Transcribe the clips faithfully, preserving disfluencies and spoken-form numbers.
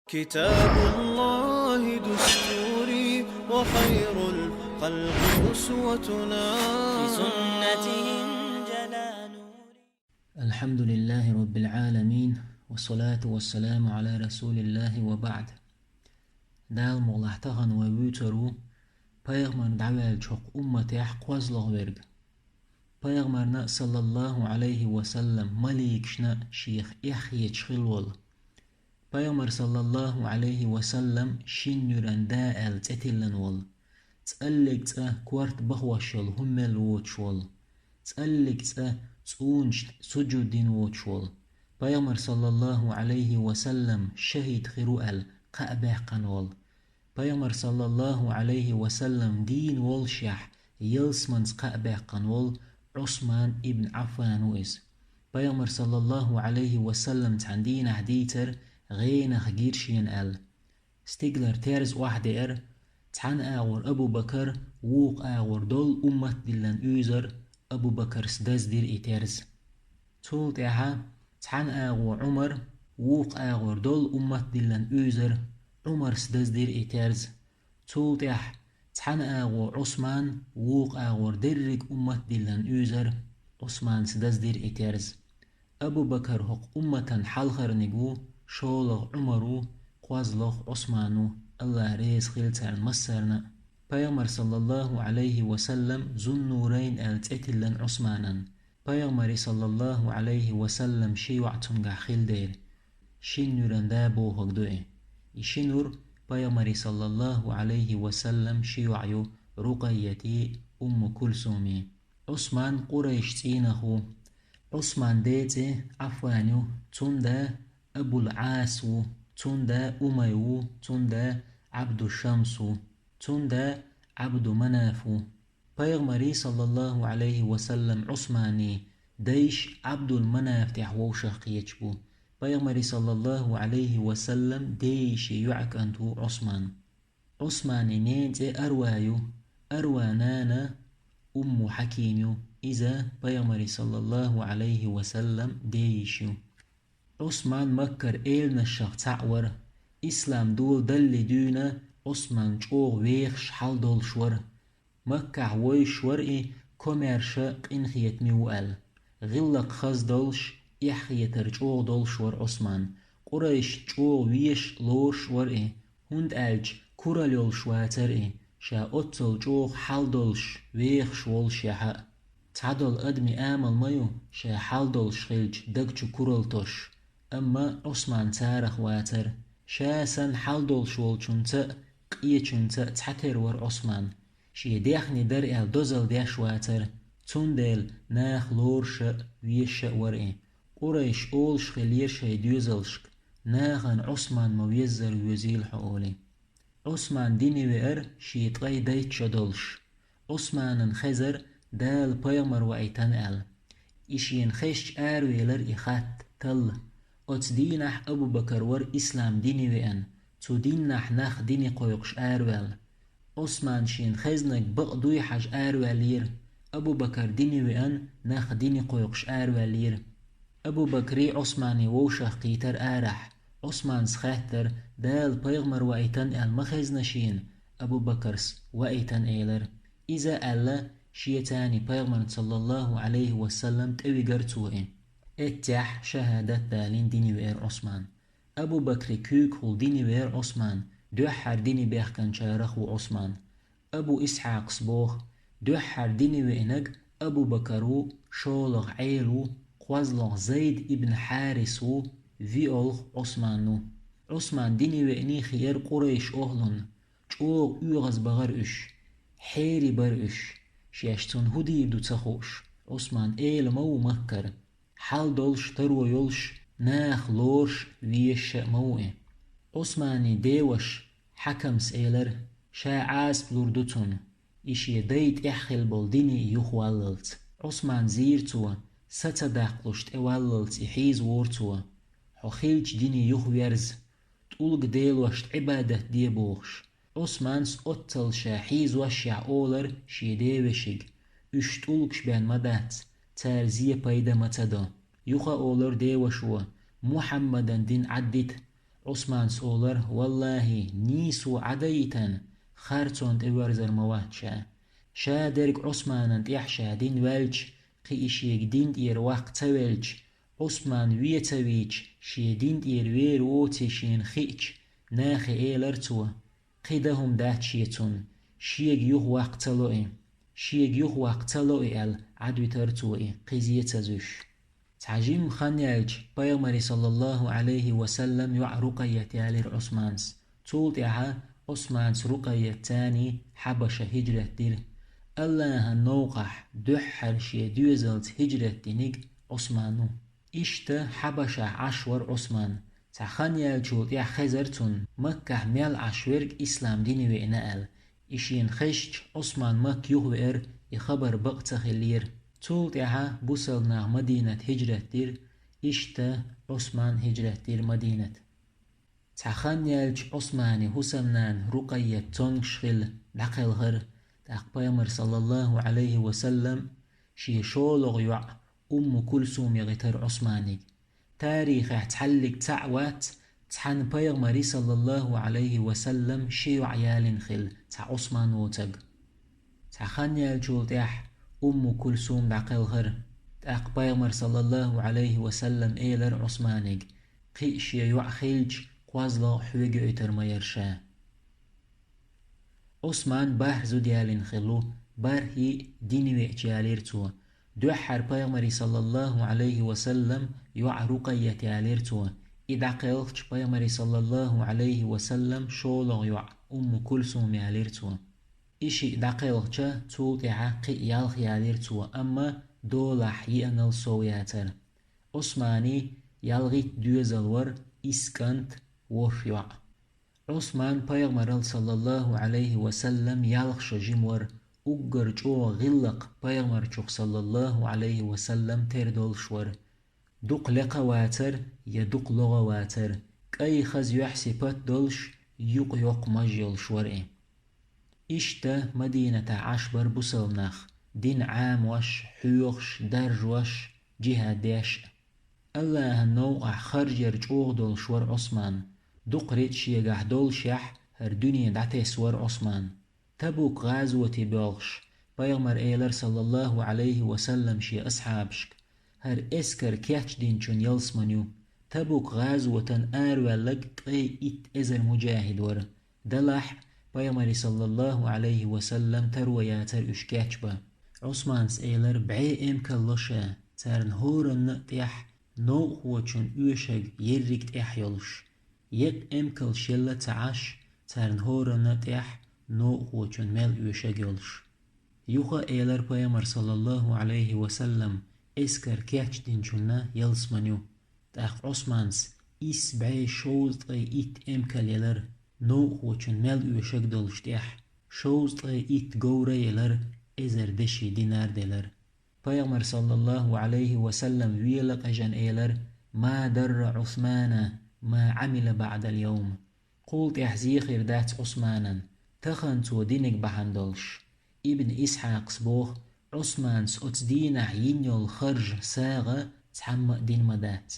كتاب الله دستوري وخير الخلق أسوتنا. بسنته انجلى نوري. الحمد لله رب العالمين، والصلاة والسلام على رسول الله وبعد. Дала мукъ лахь, тахан вай вуьйцур ву пайхамар дӀаваьллачу хӀокху умматехь кхозлагӀа верг. Пайхамарна, саллаллаху Ӏалайхи ва саллам, маликашна шех эхь хеташ хилла волу. Пайхамар, саллаллаху Ӏалайхи ва саллам, шина нуьран да аьлла цӀе тиллина волу. ЦӀаллиг цӀа корта бахош йолу хӀума мел воцуш волу. ЦӀаллиг цӀа цӀунашна сужуд дина воцуш волу. Пайхамар, саллаллаху Ӏалайхи ва саллам, шахӀид хир ву аьлла, кхаъ баьккхина волу. Пайхамар, саллаллаху Ӏалайхи ва саллам, дийна волушехь, ялсаманца кхаъ баьккхина волу Ӏусман ибн Ӏаффан ву иза. Пайхамар, саллаллаху Ӏалайхи ва саллам, цхьана дийнахь дийцар, гӀенах гира шена аьлла. Стигалара терза охьадеара, цхьана агӀор Абу-Бакар, вукху агӀор долу уммат диллина уьйзар, Абу-Бакарс даздира и терза. Цул тӀаьхьа цхьана агӀо Ӏумар, вукху агӀор долу уммат диллина уьйзар, Ӏумарс даздира и терза. Цул тӀаьхьа цхьана агӀо Ӏусман, вукху агӀор дерриг уммат диллина уьйзар, Ӏусманс даздира и терза. Абу-Бакар хӀокху умматан хьалхарниг ву, шолгӀа Ӏумар ву, кхозлагӀа Ӏусман ву, АллахӀ реза хила царна массарна а. Пайхамар, саллаллаху Ӏалайхи ва саллам, Зуннурайн аьлла цӀе тиллина Ӏусманан. Пайхамаре, саллаллаху Ӏалайхи ва саллам, ши йоӀ цуьнгахь хилла дела, шина нуьран да бохург ду и. И ши нур Пайхамаре, саллаллаху Ӏалайхи ва саллам, ши йоӀ ю, Рукъайяти Умму Кульсуми. Ӏусман Къурайш цӀийнах ву. Ӏусман ден цӀе Ӏаффан ю, цуьнан да Абул Ӏас ву, цуьнан да Умай ву, цуьнан да Ӏабду Шамс ву, цуьнан да Ӏабду Манаф ву. Пайхамаре, саллаллаху Ӏалайхи ва саллам, Ӏусманан дайша Ӏабдул Манаф тӀехь вовшах кхеташ бу. Пайхамаре, саллаллаху Ӏалайхи ва саллам, ден йишин йоӀан кӀант ву Ӏусман. Ӏусманан ненан цӀе Арва ю, Арван нана Умму Хьаким ю, иза Пайхамаре, саллаллаху Ӏалайхи ва саллам, ден йиша ю. Ӏусман Маккара эланашах цхьаъ вара. Ислам дола далале дуьйна Ӏусман чӀогӀа вехаш, хьал долуш вара. Маккахь вевзаш вара и, комаьрша, къинхетаме ву аьлла. ГӀиллакх хаза долуш, эхь хетар чӀогӀа долуш вара Ӏусман. Къурайшна чӀогӀа везаш, лоруш вара и, хӀунда аьлча куралла йолуш вацара и, ша оццул чӀогӀа хьал долуш, вехаш волушехь а. Цхьадолу адамийн амал ма ю, ша хьал долуш хилча, даг чу куралла тосуш. Амма Ӏусман царах вацара. Ша санна хьал долуш волчунца а, къечунца а цхьатера вара Ӏусман. Шен даьхни дара аьлла дозалла деш вацара, цундела наха лоруш а, везаш а вара и. Къурайша олуш хиллера шайн доьзалшка: «Нахана Ӏусман ма-веззара везийла хьо», — олий. Ӏусман дине веара шен ткъе дейтта шо долуш. Ӏусманан хезара Дала пайхамар ваийтина аьлла. И шена хезча аравелира и хатта, талла. Оцу дийнахь Абу-Бакар вара ислам дине веана, цу дийнахь нах дине кхойкхуш араваьлла. Ӏусман шена хезнарг бакъ дуй хьажа араваьллера, Абу-Бакар дине веана, нах дине кхойкхуш араваьллера. Абу-Бакри Ӏусмани вовшах кхийтира арахь. Ӏусманс хаьттира: «Дала пайхамар ваийтина аьлла ма хезна шена?» Абу-Бакрс: «Ваийтина», — элира. Иза аьлла, шеца пайхамарна, саллаллаху Ӏалайхи ва саллам, тӀевигира цо и. Эццехь шахӀадат далийна дине веара Ӏусман. Абу-Бакри куьйгахула дине веара Ӏусман, дуьххьара дине баьхкинчарах ву Ӏусман. Абу Исхьакъас боху: «Дуьххьара дине веанарг Абу-Бакр ву, шолгӀа Ӏела ву, кхозлагӀа Зайд ибн Хьарис ву, виолгӀа Ӏусман ву». Ӏусман дине веаний хиира Къурайш охӀлунна, чӀогӀа оьгӀазбахара уьш, хьерий бара уьш, шаьш цунна хӀун дийр ду ца хууш. Ӏусман эла ма ву Маккара. Хьал долуш, таро йолуш, наха лоруш, везаш а ма ву и. Ӏусманан деваша Хьакамс элира, ша Ӏазап лур ду цунна, и шен дай тӀехь хилла болу дине юхаваллалц. Ӏусман зийра цо, са ца даккхалуш тӀеваллалц и хьийзавора цо. Хьо хиллачу дине юхаверза, тӀулга делошна Ӏибадат де бохуш. Ӏусманс оццул ша хьийзошшехь олура шен девашига: «Уьш тӀулгаш бен ма дац, цара зен пайда ма ца до». Юха олура девашо: «Мухьаммадан дин Ӏаддита». Ӏусманас олар: «Валлахьи, нийсо Ӏа дайийтан, харцонна тӀеверзар ма вац ша. Ша дерг Ӏусманан тӀехь ша дина ваьлча, кхин и шега дин тӀера ваккха ца велча, Ӏусман вен ца вийча, шен дин тӀера вер воций шена хиъча, нахе элар цо: „Кхин дан хӀума дац шен цунна, шега юхаваккха ца ло и, шега юхаваккха ца ло и“, аьлла, Ӏадвитар цо и, кхин зе ца зуьш». Цхьа жимма хан яьлча, пайхамаре, саллаллаху Ӏалайхи ва саллам, йоӀ Рукъайят ялира Ӏусманас. Цул тӀаьхьа Ӏусманас Рукъайятца Хьабаша хӀижрат дира. АллахӀан новкъахь дуьххьара шен доьзалца хӀижрат динарг Ӏусман ву. Иштта Хьабашахь Ӏаш вара Ӏусман. Цхьа хан яьллачул тӀаьхьа хезара цунна, Маккахь мел Ӏаш верг ислам дине веана аьлла. И шена хезча, Ӏусман Макка юхавеара, и хабар бакъ ца хиллера. Цул тӀаьхьа бусалба нах Мадинат хӀижрат дира, иштта Ӏусман хӀижрат дира Мадинат. Цхьа хан яьлча Ӏусмане хӀусамнана Рукъайят цомгуш хилла дӀакхелхара, тӀаккха пайхамар, саллаллаху Ӏалайхи ва саллам, шен шолгӀа йоӀ Умму Кульсуме гӀитара Ӏусманиг. Тарихехь цхьаллиг цхьаъ вац, цхьана пайхамаре, саллаллаху Ӏалайхи ва саллам, ши йоӀ ялийна хилла, цхьа Ӏусман воцург. Цхьа хан яьллачул тӀаьхьа Умму Кульсум дӀакхелхара. ТӀаккха пайхамар, саллаллаху Ӏалайхи ва саллам, элара Ӏусманиг: «Кхин а шен йоӀ хилча, кхозлагӀа хьоьга йойтур ма яра ша». Ӏусман бархӀ зуда ялийна хилла ву, бархӀе дине веача ялийра цо. Дуьххьара пайхамаре, саллаллаху Ӏалайхи ва саллам, йоӀ Рукъайят ялийра цо. И дӀакхелхча, пайхамаре, саллаллаху Ӏалайхи ва саллам, шолгӀа йоӀ Умму Кульсум ялийра цо. И шиъ дӀакхелхча, цул тӀаьхьа кхин а ялх ялийра цо, амма долахь йиъанал сов яцара. Ӏусмане ялхитта доьзал вара, исс кӀант, ворхӀ йоӀ. Ӏусман пайхамарал, саллаллаху Ӏалайхи ва саллам, ялх шо жима вара, уггар чӀогӀа гӀиллакх пайхамарчух, саллаллаху Ӏалайхи ва саллам, тера долуш вара. Дукха лекха вацара я дукха логӀа вацара, кӀай хаза юьхь-сипат долуш, юкъ-йоккха маж йолуш вара и. Иштта Мадинатахь Ӏаш бара бусалба нах, дин Ӏамош, хьоьхуш, даржош, джихӀад деш а. АллахӀан новкъахь харж яр чӀогӀа долуш вара Ӏусман. Дукха рицкъ шегахь долушехь, хӀара дуьне дӀатесна вара Ӏусман. Табук-гӀазоте боьлхуш, пайхамар элар, саллаллаху Ӏалайхи ва саллам, шен асхьабашка: «ХӀара эскар кечдинчун ялсамани ю». Табук-гӀазотан араваьлларг ткъе итт эзар муджахӀид вара. Делахь а пайхамаре, саллаллаху Ӏалайхи ва саллам, таро яцара уьш кечбан. Ӏусманас элар: «БӀе эмкал ло ша, царна хӀоранна а тӀехь новкъахочун оьшург ерриг тӀехь йолуш. Еккъа эмкалш елла ца Ӏаш, царна хӀоранна а тӀехь новкъахочун мел оьшург йолуш». Юха а элар пайхамар, саллаллаху Ӏалайхи ва саллам, эскар кечдинчунна ялсамани ю. ТӀаккха Ӏусманас исс бӀе шовзткъе итт эмкал елар, новкъахочун мел оьшург долуш тӀехь, шовзткъе итт говр а елар, эзар деши динар делар. Пайхамар, саллаллаху Ӏалайхи ва саллам, вела къежна элар: «Ма дарра Ӏусмана ма Ӏамила баӀдал йовм». Кхул тӀаьхьа зе хир дац Ӏусманан, тахана цо динарг бахьана долуш. Ибн Исхьакъас боху: «Ӏусманас оцу дийнахь йина йолу харж, сагӀа цхьамма а дина ма дац».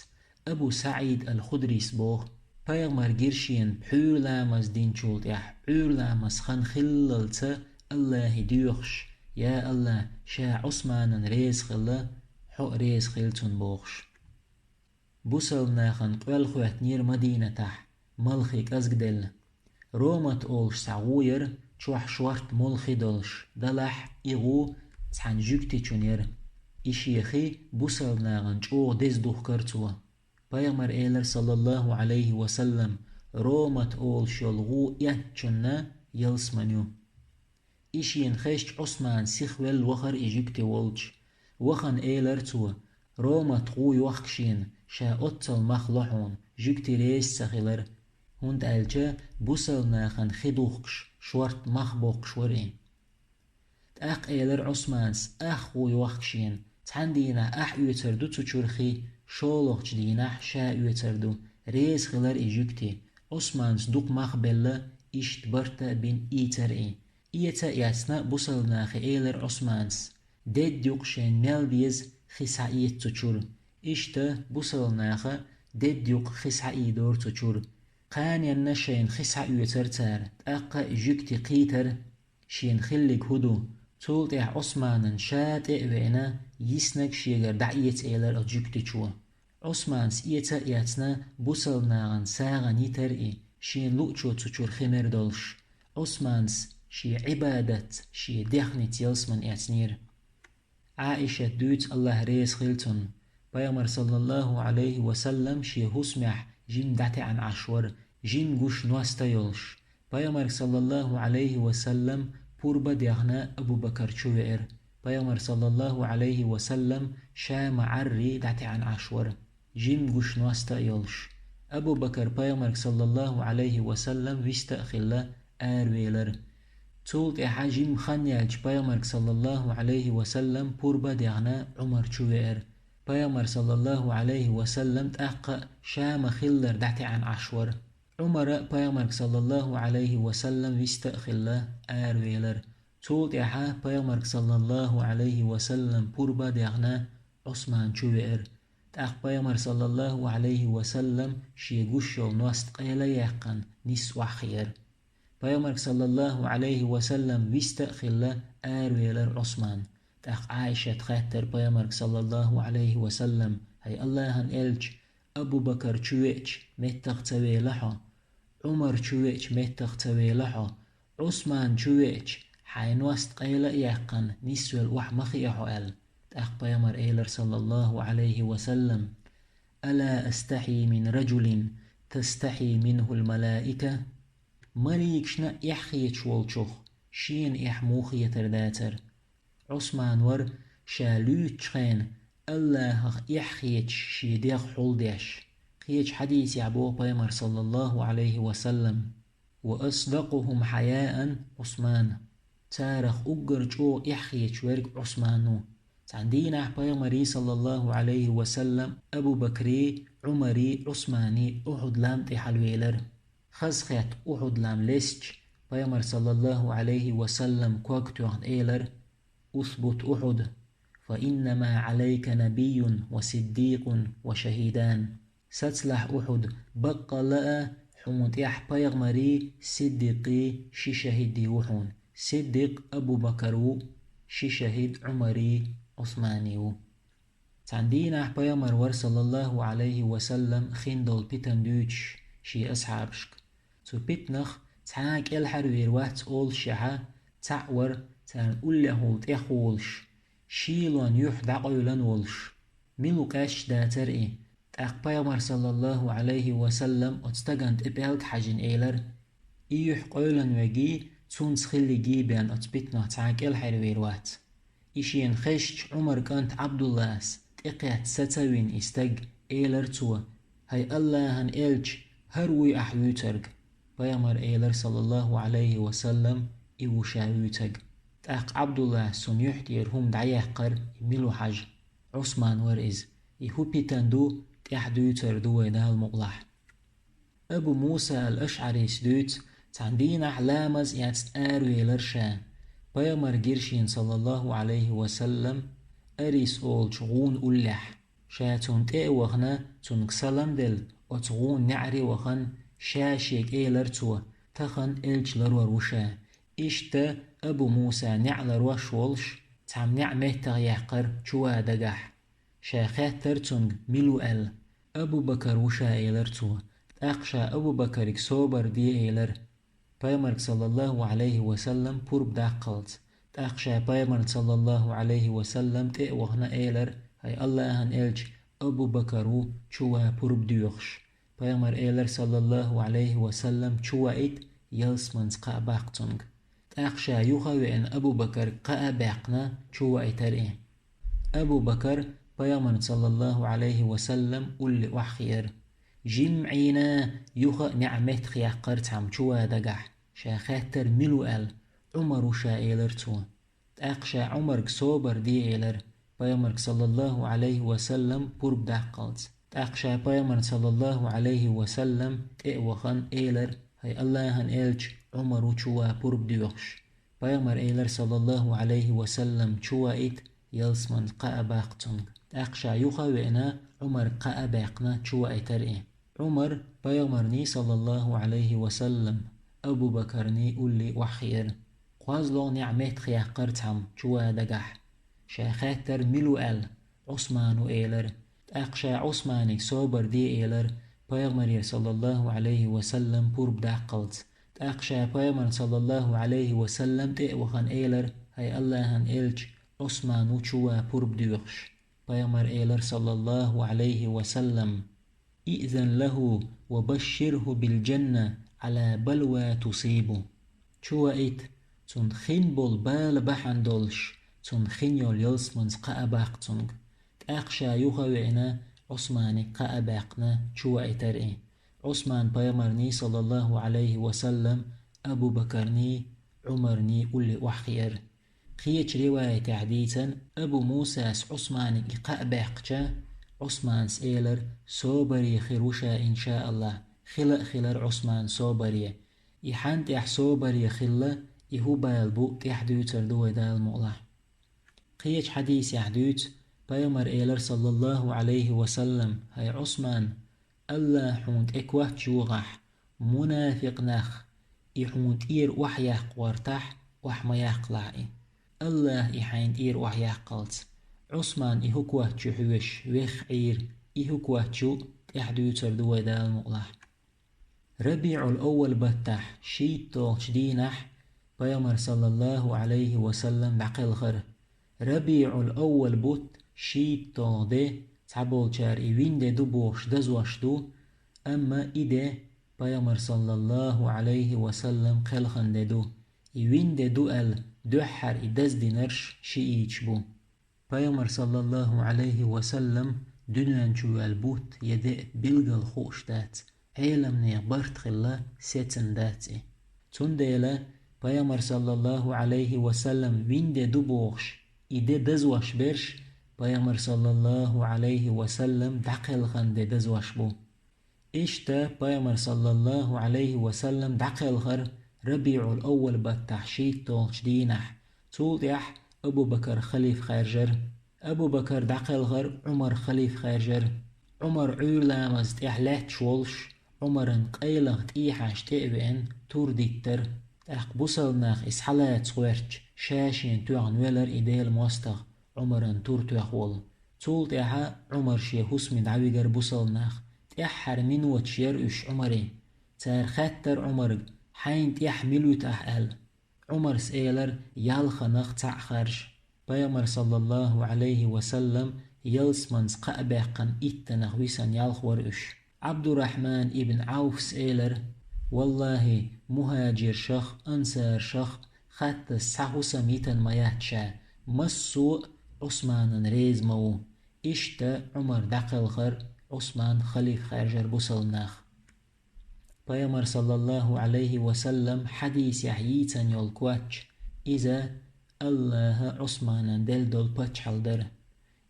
Абу СаӀид ал-Худрис боху: «Пайхамар гира шена пхьуьйра ламаз динчул тӀаьхьа, Ӏуьйра ламаз хан хиллалца, АллахӀе доьхуш: „Я АллахӀ, ша Ӏусманан реза хилла, хьо а реза хила цунна“, – бохуш». Бусалба нахана къоьлла хӀоьттинера Мадинатахь, малхи кӀезиг делла. Ромат олуш цхьа гӀу яра, чохь шортта молу хи долуш, делахь а и гӀу цхьана жуьгтичун яра. И шен хи бусалба нахана чӀогӀа деза духкара цо. Пайхамар элар, саллаллаху Ӏалайхи ва саллам: «Ромат олуш йолу гӀу эцначунна ялсамани ю». И шена хезча, Ӏусман сихвелла вахара и жуьгти волчу. Вахана элара цо: «Ромат гӀу йохку шена, ша оццал мах ло хьуна», жуьгти реза ца хилара, хӀунда аьлча бусалба нахана хи духкуш, шортта мах боккхуш вара и. ТӀаккха элара Ӏусманас: «Ах гӀу йохку шена, цхьана дийнахь ахь оьцур ду цу чуьра хи, шолгӀачу дийнахь ша оьцур ду». Реза хилара и жуьгти. Ӏусманас дукха мах белла, иштта барт а бина ийцара и. Эца а эцна, бусалба нахе элара Ӏусманас: «Дедда юкъа шайна мел деза хи схьаэца цу чуьра». Иштта бусалба наха дедда юкъа хи схьаийдора цу чуьра. Кханенна шайна хи схьаоьцура цара, тӀаккха а жуьгти кхийтира, шена хилларг хӀун ду. Цул тӀаьхьа Ӏусманан ша тӀе а веана, йиснарг шегара дӀаэца элира оцу жуьгтичо. Ӏусманас эца а эцна, бусалба нахана сагӀина йитира и, шена луъучо цу чуьра хи мер долуш. Ӏусманас шен Ӏибадатца, шен дехнеца ялсамане эцнера. Ӏаишат дуьйцу, АллахӀ реза хила цунна, Пайхамар, саллаллахӀу Ӏалайхи ва саллам, шен хӀусамехь жимма дӀатаьӀна Ӏаш вара, жимма гуш ност а йолуш. Пайхамарга, саллаллахӀу Ӏалайхи ва саллам, пурба а дехна, Абу-Бакар чу веара. Пайхамар, саллаллахӀу Ӏалайхи ва саллам, ша ма-Ӏарри дӀатаьӀна Ӏаш вара, жимма гуш ност а йолуш. Абу-Бакар Пайхамарга, саллаллахӀу Ӏалайхи ва саллам, вист а хилла, аравелира. Цул тӀаьхьа жимма хан яьлча Пайхамарга, саллаллахӀу Ӏалайхи ва саллам, пурба а дехна, Ӏумар чу веара. Пайхамар, саллаллахӀу Ӏалайхи ва саллам, тӀаккха а ша ма-хиллара дӀатаьӀна Ӏаш вара. Ӏумар а Пайхамарга, саллаллахӀу Ӏалайхи ва саллам, вист а хилла, аравелира. Цул тӀаьхьа Пайхамарга, саллаллахӀу Ӏалайхи ва саллам, пурба а дехна, Ӏусман чу веара. ТӀаккха Пайхамар, саллаллахӀу Ӏалайхи ва саллам, шен гуш йолу ност къела а яьккхина, нисса охьахиира. Пайхамарга, саллаллахӀу Ӏалайхи ва саллам, вист а хилла, аравелира Ӏусман. ТӀаккха Ӏаишат хаьттира Пайхамарга, саллаллахӀу Ӏалайхи ва саллам: «ХӀай АллахӀан элча, Абу-Бакар чу веача, меттах ца вела хьо? Ӏумар чу веача, меттах ца вела хьо? Ӏусман чу веача, хьайн ност къела а яьккхина, нисвелла охьа ма хиа хьо?» — аьлла. ТӀаккха Пайхамар элира, саллаллахӀу Ӏалайхи ва саллам: «Ала астахьи мин раджулин тастахьи минхул малаика?» Маликашна эхь хеташ волчух шена эхь муха хетар дацара? Ӏусман вара, ша луьйчу хенахь АллахӀах эхь хеташ шен дегӀ хьулдеш. Кхечу хьадисехь боху Пайхамар, саллаллахӀу Ӏалайхи ва саллам: «Ва асдакъухум хьаяан Ӏусман». Царах уггар чӀогӀа эхь хеташ верг Ӏусман ву. Цхьана дийнахь Пайхамарий, саллаллахӀу Ӏалайхи ва саллам, Абу-Бакрий, Ӏумарий, Ӏусманий Ухьуд-лам тӀе хьалавелира. Хазахетта Ухьуд-лам лестича, Пайхамар, саллаллахӀу Ӏалайхи ва саллам, ког тоьхна элира: «Усбут Ухьуд, фа иннама Ӏалайка набийюн ва сиддикъун ва шахӀидан». Сацалахь, Ухьуд, баккъалла а хьуна тӀехь пайхамарий, сиддикъий, ши шахӀидий ву хьуна. Сиддикъ Абу-Бакар ву, ши шахӀид Ӏумарий, Ӏусманий ву. Цхьана дийнахь Пайхамар вара, саллаллахӀу Ӏалайхи ва саллам, хиндолу питана дуьйцуш шен асхьабашка. Цу питанах цхьа а кӀелхьарвийр вац олушшехьа, цхьаъ вара царна уллехула тӀехволуш, шийлонан юьхь дӀакъевлина волуш. Мила ву къаьсташ дацара и. ТӀаккха Пайхамар, саллаллахӀу Ӏалайхи ва саллам, оцу стагана тӀе пӀелг хьаьжжина элира: «И юьхь къевлина вегий, цуьнца хиллигий бен оцу питанах цхьа а кӀелхьарвийр вац». И шена хезча, Ӏумар кӀант Ӏабдуллас тӀекхетта саца а вина и стаг, элира цо: «ХӀай АллахӀан элча, хӀара вуй ахь вуьйцург?» Пайхамар элира, саллаллахӀу Ӏалайхи ва саллам: «И ву ша вуьйцург». ТӀаккха Ӏабдуллас цунна юьхь тӀера хӀума дӀаяьккхира, и мила ву хьажа. Ӏусман вара иза. И хӀун питана ду, тӀаьхьа дуьйцур ду вай, Дала мукъалахь. Абу Муса ал-АшӀарис дуьйцу, цхьана дийнахь ламаз эцна аравелира ша. Пайхамар гира шена, саллаллахӀу Ӏалайхи ва саллам, Арис олучу гӀуна уллехь. Ша цунна тӀе а вахана, цуьнга салам а делла, оцу гӀуна неӀаре а вахана, ша шега элира цо: «Тахана элча ларор ву ша». Иштта Абу Муса неӀ ларош волуш, цхьамма неӀ меттах яьккхира чуван дагахь. Ша хаьттира цуьнга, мила ву аьлла. «Абу-Бакар ву ша», — элира цо. ТӀаккха ша Абу-Бакарига собар де элира, Пайхамарга, саллаллахӀу Ӏалайхи ва саллам, пурба даккхалц. ТӀаккха ша Пайхамарна, саллаллахӀу Ӏалайхи ва саллам, тӀе а вахана элира: «ХӀай АллахӀан элча, Абу-Бакар ву чуван пурба доьхуш». Пайхамар элира, саллаллахӀу Ӏалайхи ва саллам: «Чуваийта, ялсаманца кхаъ баккха цуьнга». ТӀаккха ша юха а веана, Абу-Бакарга кхаъ а баьккхина, чуваийтира и. Абу-Бакар Пайхамарна, саллаллахӀу Ӏалайхи ва саллам, улле охьахиира. Жимма Ӏийна юха а неӀ меттах яьккхира цхьамма чуван дагахь. Ша хаьттира, мила ву аьлла. «Ӏумар ву ша», — элира цо. ТӀаккха ша Ӏумарга собар де элира, Пайхамарга, саллаллахӀу Ӏалайхи ва саллам, пурба даккхалц. ТӀаккха ша Пайхамарна, саллаллахӀу Ӏалайхи ва саллам, тӀе а вахана, элира: «ХӀай АллахӀан элча, Ӏумар ву чуван пурба доьхуш». Пайхамар элира, саллаллахӀу Ӏалайхи ва саллам: «Чуваийта, ялсаманца кхаъ а баккха цуьнга». ТӀаккха ша юха а веана, Ӏумарга кхаъ а баьккхина, чуваийтира и. Ӏумар пайхамарний, саллаллаху Ӏалайхи ва саллам, Абу Бакарний улле охьахиира. КхозлагӀа неӀ меттахъяьккхира цхьамма чуван дагахь. Ша хаьттар, мила ву аьлла. Ӏусман ву элира. ТӀаккха ша Ӏусманиг собар де элира, пайхамарера, саллаллаху Ӏалайхи ва саллам, пурба даккхалц. ТӀаккха ша пайхамарна, саллаллаху Ӏалайхи ва саллам, тӀе а вахана элира: «ХӀай Аллахьан элча, Ӏусман ву чуван пурба доьхуш». Пайхамара элира, саллаллаху Ӏалайхи ва саллам: «Иъзан лаху ва башширху бил-жанна Ӏала балва тусибу». Чувоуьйту, цунна хин болу бала бахьана долуш, цунна хин йолу ялсаманца кхаъ баккха цуьнга. ТӀаккха ша юха а веана, Ӏусманиг кхаъ баьккхина, чувоуьйтура и. Ӏусман пайхамарний, саллаллаху Ӏалайхи ва саллам, Абу Бакарний, Ӏумарний улле охьахиира. Кхечу риваятехь дийцина, Абу Мусас Ӏусманиг и кхаъ баьккхича, Ӏусманас элира: «Собаре хир ву ша, иншааллахӀ». Хила а хилира Ӏусман собаре. И хьанна тӀехь собаре хилла, и хӀун бала бу, тӀаьхьа дуьйцур ду вай, Дала мукъалахь. Кхечу хьадисехь дуьйцу, пайхамара элира, саллаллаху Ӏалайхи ва саллам: «ХӀай Ӏусман, Аллахь хьуна тӀе коч йохахь, мунафикъ нах и хьуна тӀера охьаяккха гӀортахь, охьа ма яккхалахь и. Аллахь и хьайна тӀера охьаяккхалц». Ӏусман и хӀун коч ю хьоьжуш веха Ӏийра, и хӀун коч ю, тӀаьхьа дуьйцур ду вай, Дала мукъалахь. РабиӀул-Аввал баттахь шийтталгӀачу дийнахь пайхамар, саллаллаху Ӏалайхи ва саллам, дӀакхелхара. РабиӀул-Аввал бутт, шийтталгӀа де, цхьаболчара и вина де ду бохуш дазош ду, амма и де пайхамар, саллаллаху Ӏалайхи ва саллам, кхелхина де ду. И вина де ду аьлла, дуьххьара и даздинарш шиъиташ бу. Пайхамар, саллаллаху Ӏалайхи ва саллам, дуьнен чу ваьлла бутт я де билггал хууш дац, Ӏеламнехан барт хилла сецна дац и. Цундела пайхамар, саллаллаху Ӏалайхи ва саллам, вина де ду бохуш, и де дазош берш пайхамар, саллаллаху Ӏалайхи ва саллам, дӀакхелхина де дазош бу. Иштта пайхамар, саллаллаху Ӏалайхи ва саллам, дӀакхелхара РабиӀул-Аввал баттахь шийтталгӀачу дийнахь. Цул тӀаьхьа Абу Бакар халифа хаьржира. Абу Бакар дӀакхелхара, Ӏумар халифа хаьржира. Ӏумар Ӏуьйра ламаза тӀехь лаьтташ волуш, Ӏумаран къайлаха тӀехьашка тӀе а веана, тур диттара. ТӀаккха бусалба нах иза схьалаца гӀоьртича, ша шена тоьхна велара и Делан мостагӀа, Ӏумаран тур тоьхна волу. Цул тӀаьхьа Ӏумар шен хӀусаме дӀавигара бусалба нах. ТӀаьххьара миноташ яра уьш Ӏумаран. Цара хаьттара Ӏумарга: «Хьайна тӀехь мила вуьту ахь?» – аьлла. Ӏумарс элара: «Ялханах цхьаъ харжа». Пайхамар, саллаллаху Ӏалайхи ва саллам, ялсаманца кхаъ баьккхина иттаннах висина ялх вара уьш. Ӏабдуррахьман ибн Ӏавфс элара: «ВаллахӀи, мухӀажиршах, ансаршах хаттаза цхьа хӀусам йитина ма яц ша, массо а Ӏусманан реза ма ву». Иштта Ӏумар дӀакхелхара, Ӏусман халифа хаьржара бусалба нах. Пайхамар, саллаллаху Ӏалайхи ва саллам, хьадисехь йийцина йолу коч, иза АллахӀа Ӏусманан делла долу паччахьалла дара.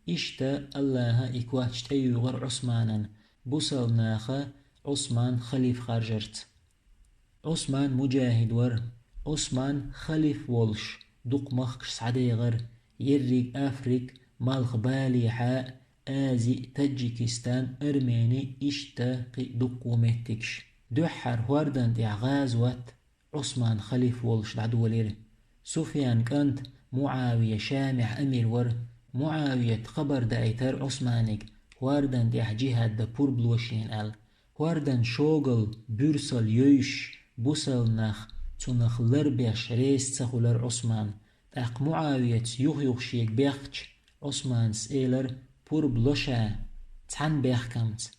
Иштта АллахӀа и коч тӀеюьйгӀира Ӏусманан, бусалба наха Ӏусман халифа харжарца. Ӏусман муджахӀид вара. Ӏусман халифа волуш дукха махкаш схьадехара: ерриг Африк, малх Балихьа, Ази, Таджикистан, Армени, иштта кхин дуккха меттигаш. Дуьххьара хӀордан тӀехь гӀазот Ӏусман халифа волуш дӀадолийра. Суфьян кӀант МуӀавия Шамехь амир вара. МуӀавият хабар даийтара Ӏусманига, хӀордан тӀехь джихӀад дан пурба ло шена аьлла. ХӀордан шогал буьрсал йойуш, бусалба нах цунах ларбеш реза ца хуьлура Ӏусман. ТӀаккха МуӀавиятс юх-юха шега бехча, Ӏусманас элара: «Пурба ло ша, цхьана бехкамца.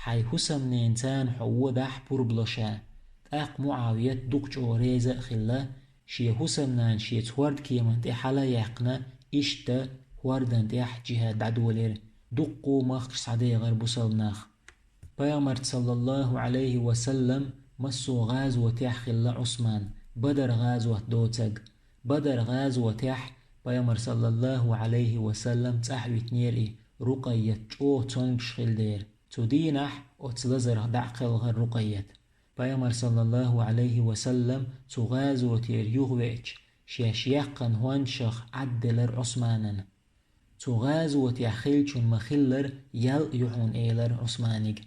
Хьайн хӀусамненацана хьо водахь, пурба ло ша». ТӀаккха МуӀавият дукха чӀогӀа реза а хилла, шен хӀусамнана шеца хӀордкеман тӀе хьала а яьккхина, иштта хӀордан тӀехь джихӀад дӀадолийра. Дуккха махкаш схьадехара бусалба нах. Пайхамарца, саллаллаху Ӏалайхи ва саллам, массо а гӀазотехь хилла Ӏусман, Бадар гӀазот доцург. Бадар гӀазотехь Пайхамар, саллаллаху Ӏалайхи ва саллам, цӀахь витинера и, Рукъайят чӀогӀа цомгуш хилла дера. Цу дийнахь оцу лазарх дӀа а кхелхара Рукъайят. Пайхамар, саллаллаху Ӏалайхи ва саллам, цу гӀазотера юхавеача, шаьш яьккхина хӀондашах Ӏадделара Ӏусманан. Цу гӀазотехь хиллачун ма-хиллара, ял а ю хьуна, элара Ӏусманига.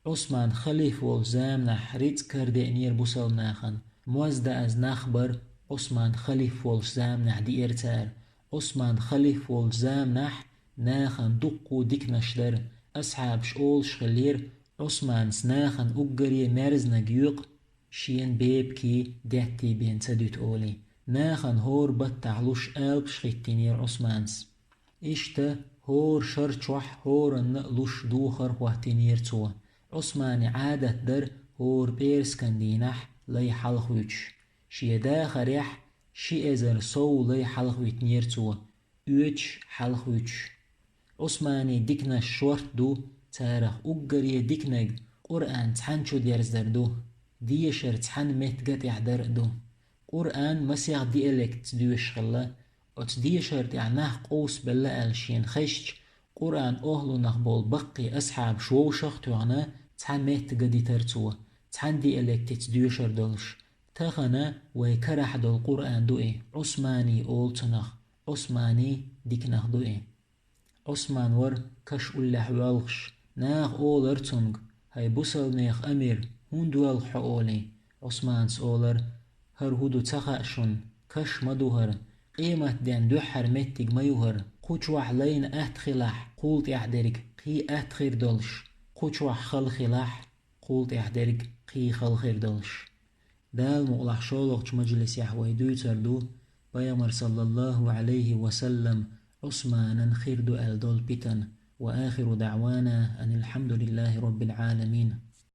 Ӏусман халиф волчу заманахь рицкъ карадеънера бусалба нахана. Моз даа нах бара, Ӏусман халиф волчу заманахь диира цара. Ӏусман халиф волчу заманахь нахана дуккха а диканаш дара. Асхьабаш олуш хиллера, Ӏусманца нахана уггаре мерзаниг йоькъу шена бепиг даьтта бен ца дуьту олий. Нахана хӀора баттахь луш алапаш хӀиттийнера Ӏусманца. Иштта хӀора шар чохь хӀоранна а луш духар хӀоттийнера цо. Ӏусмани Ӏадат дара хӀора пӀераскан дийнахь лай хьалхавуьтуш. Шен дахарехь ши эзар сов лай хьалхавитинера цо, оьцуш хьалхавуьтуш. Ӏусмани диканаш шорта ду, царах уггаре диканиг Къуръан цхьаьна чу дерзадар ду, дешар цхьана меттига тӀехь дар а ду. Къуръан масех диалектца доьшуш хилла. Оцу дешар тӀехь нах къовсабелла аьлла шена хезча, Къуръан охьлунах болу баккхий асхьабаш вовшах а тоьхна, цхьа меттига дитар цо, цхьана диалектица доьшар долуш. Тахана вай карахь долу Къуръан ду и, Ӏусмани олу цунах, Ӏусмани диканах ду и. Ӏусман вара каш уллехь воьлхуш. Наха олара цуьнга: «ХӀай бусалбанех амир, хӀунда воьлху хьо?» олий. Ӏусманас олара: «ХӀара хӀун ду ца хаьа шуна? Каш ма ду хӀара. Къематден дуьххьара меттиг ма ю хӀара. Кху чохь лайна атта хилахь, кхул тӀехь дерг кхин атта хир долуш, кху чохь хала хилахь, кхул тӀехь дерг кхин хала хир долуш». Дала мукъалахь шолгӀачу мажлисехь вай дуьйцур ду Пайхамар, саллаллаху Ӏалайхи ва саллам, Ӏусманан хир ду аьлла долу питана. Ва ахиру даъвана анил хьамдулиллахи роббил Ӏаламин.